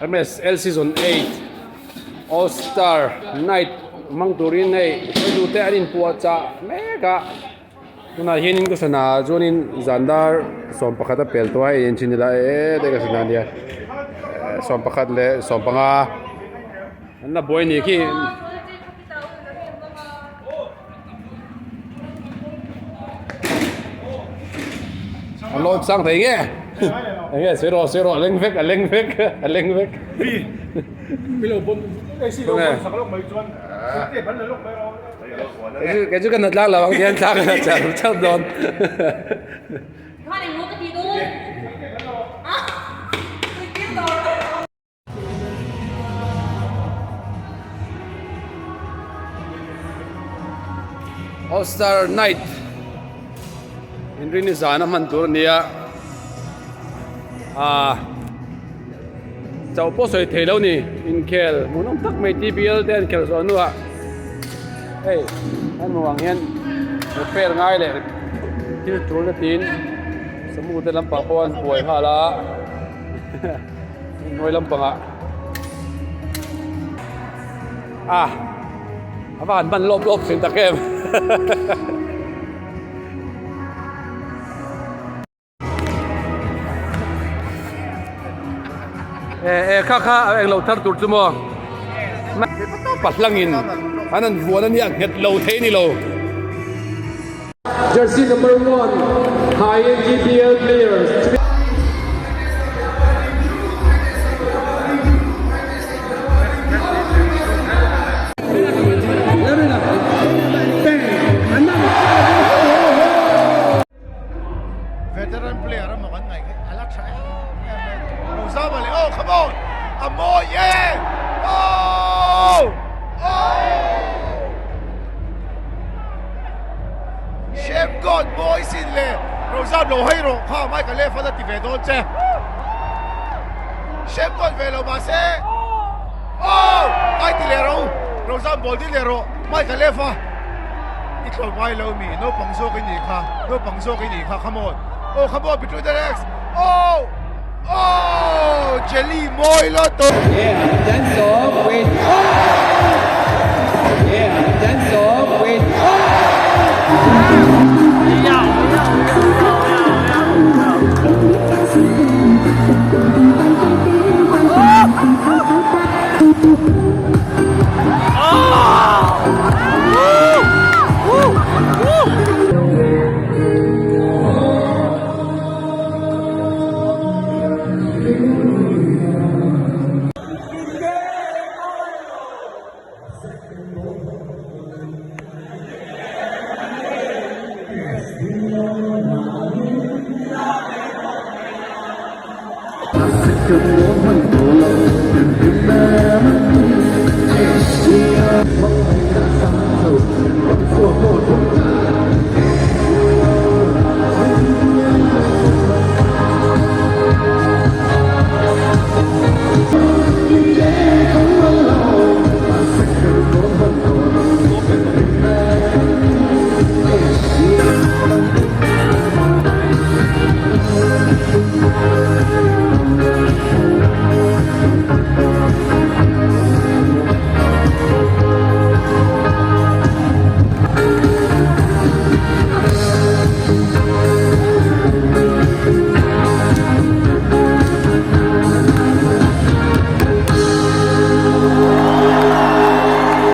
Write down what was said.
MSL season 8 All Star Night hmang turin hei hruaitu te an inpuah chah mek a tunah hianin ka sana chuanin zan dar 11 a pel tawh a hei engchin ila e te ka sana ania 11 leh 15 an la buai anih khi. A lawn sang thei nge enge sawi rawh sawi rawh a leng vek a leng vek a leng vek kei chu ka na tlang lo ang hian thla ka la char char dawn. All Star Night inrini zan a hman tur a ni a ah chauh pawh sawi thei lo ni inkhel hmuhnawm tak mai T B L te an khelh zawh hnuah hei an hmuh ang hian repair ngai leh thil tul na tiin samu te lampang pawh an buai nghal a. Hnuai lampangah ah a va han hman lawp lawp thin tak em. E e kha kha englo thar tur chu maw pahlangin an an vuan ania nghet lo thei ni lo. Jersey number 1 High NGPL players. Veteran player a maw kan ngaih khi a la tha em em mai. Rozama leh oh come on! A mawi e! Oh! Oh! Shem God mawi sin le Rozam lo hei rawh kha Michael leh fan a ti ve dawn che. Shem God ve lo mahse Oh! Ai ti leh rawh u Rozam ball dil leh rawh Michael leh fa. I thlawm ngai lo mi naupang zawk i nih kha naupang zawk i nih kha come on oh come on between the legs oh oh jelly mawi lo to Yeah, dance off with Yeah, dance off with